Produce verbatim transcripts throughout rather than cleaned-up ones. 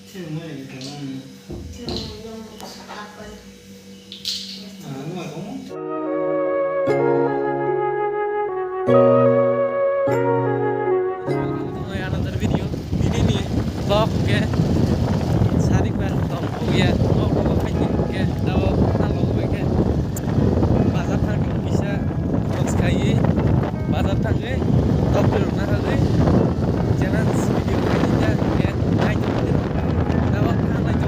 Another video, tini ni vlog ke sari khe tong ya, vlog vlog khai ke tao tang lo ke bazar thang kisa vlog khai bazar thang ke doctor na khai challenge video khai ya ke ai to tao thang lai to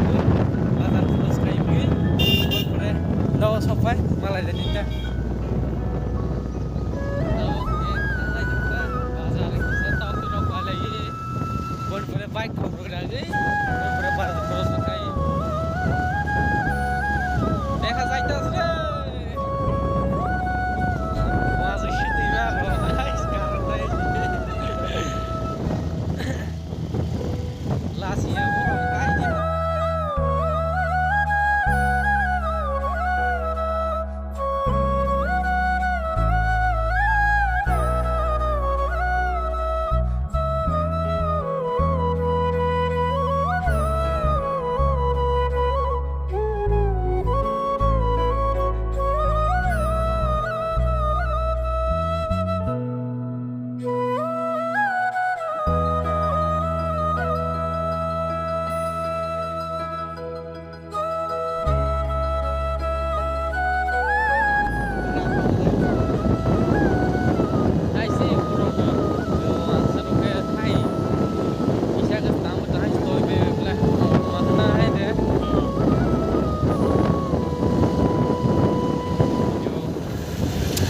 bazar vlog khai ke pore tao sok phai malai de ninta. Bike khobro gra gwi, khobro bar khobro sakai. Dekha jai tas re. Wazwi shitwi na ro. Last year bo bai di.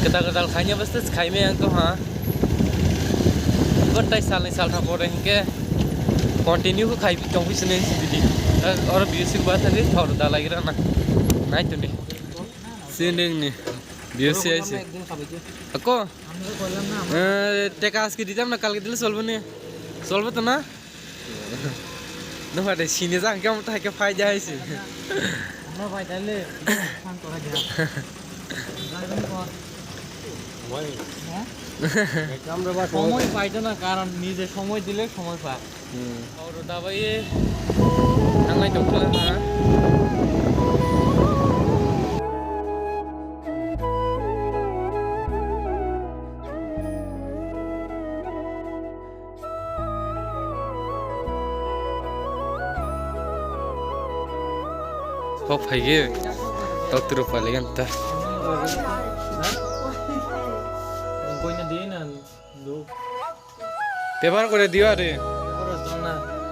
Kedal kedal khaina bwswk khaimai ang khe ha. Bo tai salnwi saltham pore hinkhe continue khe khai tongwi sini sidi. Oro B S C ba thani thor da lagira na. Nai tuni. Sini ni B S C ai si. Ako. Eh, teka aski ditam na kalke dile solbo ni. Solbo to na? Nokha de sini jang khe omo thai khe phai de hai se. Omo bai dale, phang tora gya. Driving kor. Why? হ্যাঁ? Ekdom re ba সময় পাইতো না, কারণ নিজে সময় দিলে সময় পায়। Hmm. Oro dabai thangnai tongkha ha. Kok phaigwi doctor rok pailaigwna ta. Paper kore diyo are.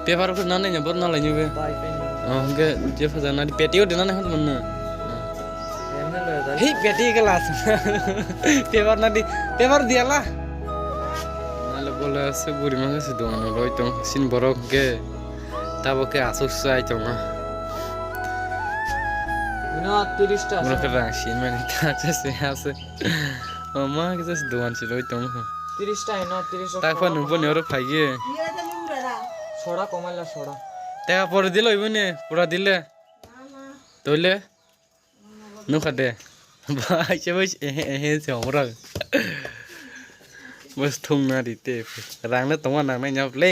Paper kore nanai ne bor nalai nube. Hingke je phaja nadi peti ode nanai hot manna. Hei, peti glass. Paper nadi, paper diya la. Nale bole ase buri mangsa se dogan roi tong sin borok ke. Tabo ke asuk sai tong na. Ino tiris ta. Borok ke rang sin mani ta se ase. O ma ke se dogan se roi tong. Tiris ta ino tiris. Tak pa nung boni oro phai ge. Sora komaila sora. Teka pore dile oibo ne, pura dile. Toile. Nukha de. Bai se bai ehe ehe se omorok. Bos thung na di te. Rang na tongma nang nai nyap le.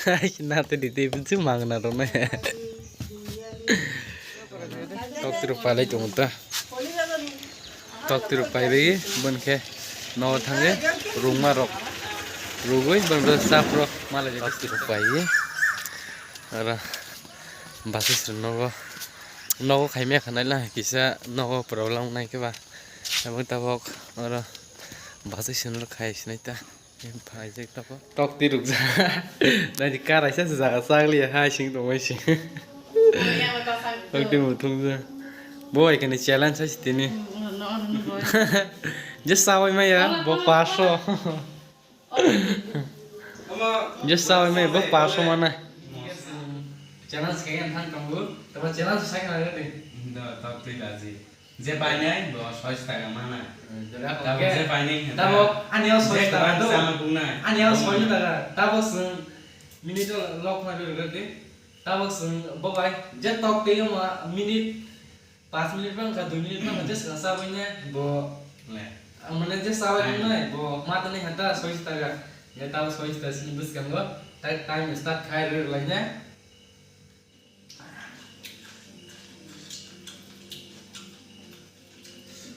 Ai na te di te bisi mang na ro na. Tok tru palai tong ta. Tok tru pai ri bon khe no thang e rungma rok. Rugui bon bo sap rok malai tok tru pai. Ara. Basi sir nogo, nogo khaimya khanai la kisa nogo problem nai khe ba. Tabuk tabuk oro basi sir khai sinai ta. Phaijak tabuk. Tok tiruk ja. Nai di karai sa jaga sagli hai sing tong mai sing. Tok di muthung ja. Bo hai kani challenge hai tini. Je sawai maya bo paso. Just sawi me bo paso mana. Challenge kaya thang tongo. Tabo challenge sai kana gati. Do tok twi daji. Je painai bo soi taka mana. Tabo je painai. Tabo ani o soi taka do. Ani o soi taka. Tabo sung minute lok ma do gati. Tabo sung bo bai je tok twi ma minute Panch minute bang kha, dui minute bang kha, just kha sabai ne bo. Le. Ang mane just sabai ne bo, ma tani hata soi sita ga. Ya tabo soi sita sini bus kan go. Tai time start khai re lai ne.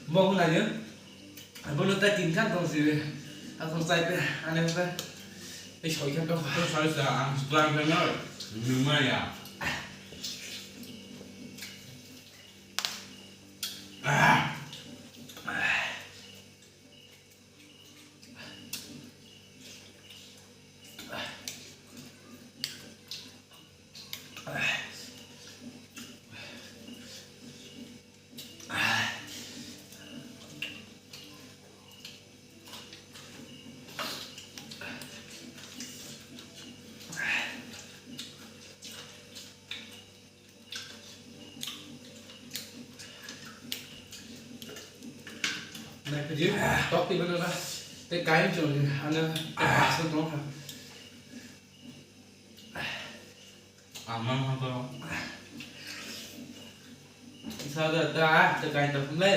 Bo hwnlaio. Bono tai tin khan tong si. Asong chai pe, ane pe. Ei soi khan tong. To sai sa, ang splang pe no. Numa ya. Ah. Nai phi tok twi mano ba. Tei kain chwng ano tei pass no tong kha. Ang mang kha to. Sa da da tei kain to le.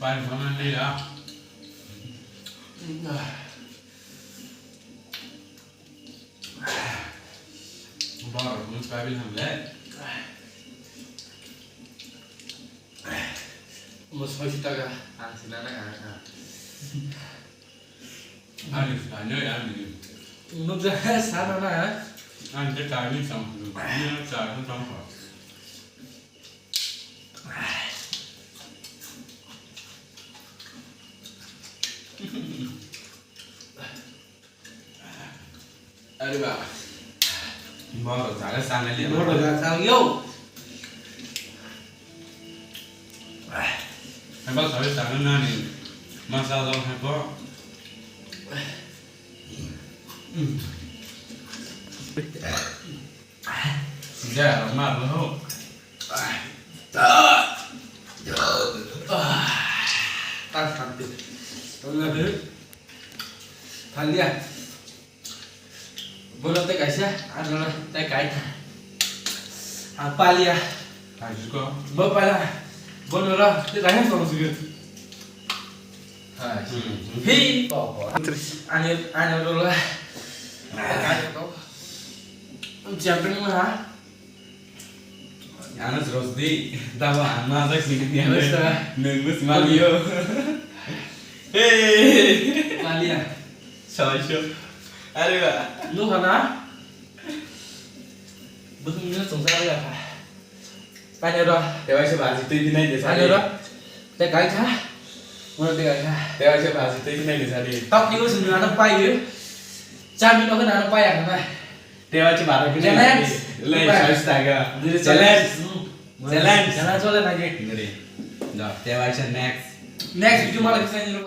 Pai mana ni ya. Borok ni pai bil hamle. Mo soi si taka. Ang sinana ang ang. Ani, ani, ani. Nukja sana na. Ani te kami sam. Ni na sa na sam pa. Ari ba. Boro jaga sangai liya. Boro jaga sangai yo. Heba sawi sangai nani. Masa lo hebo. Sida, mar lo. Tak santi. Thalia. Bono tei kaisa, ano tei kaitha. Ang palia. Kaisa ko. Bo pala. Bono ra, tei kaisa song sigi. Hai. Hmm. Hi, papa. Ani, ani rola. Kaisa to. Champion ma ha. Anas Rosdi, tamo ang ma jak sini ni. Basta. Nung mus malio. Hey. Palia. Sawi so. Ari ba. Nukha na? Bwswk nini chwngsa rwya kha. Painai rw. Tei waisa baji twi phinai de sadi. Painai rw. Tei kai kha. Mano tei kai kha. Tei waisa baji twi phinai de sadi. Tok ni bwswk nini ano pai yo. Chami no khna ano pai ya kha na. Tei waisa baji twi phinai de sadi. Challenge. Le, pai. Sawi staga. Nini challenge. Challenge. Hmm. Challenge. Challenge chole na ke. Nini. Da, tei waisa next. Next video mala kisa ni.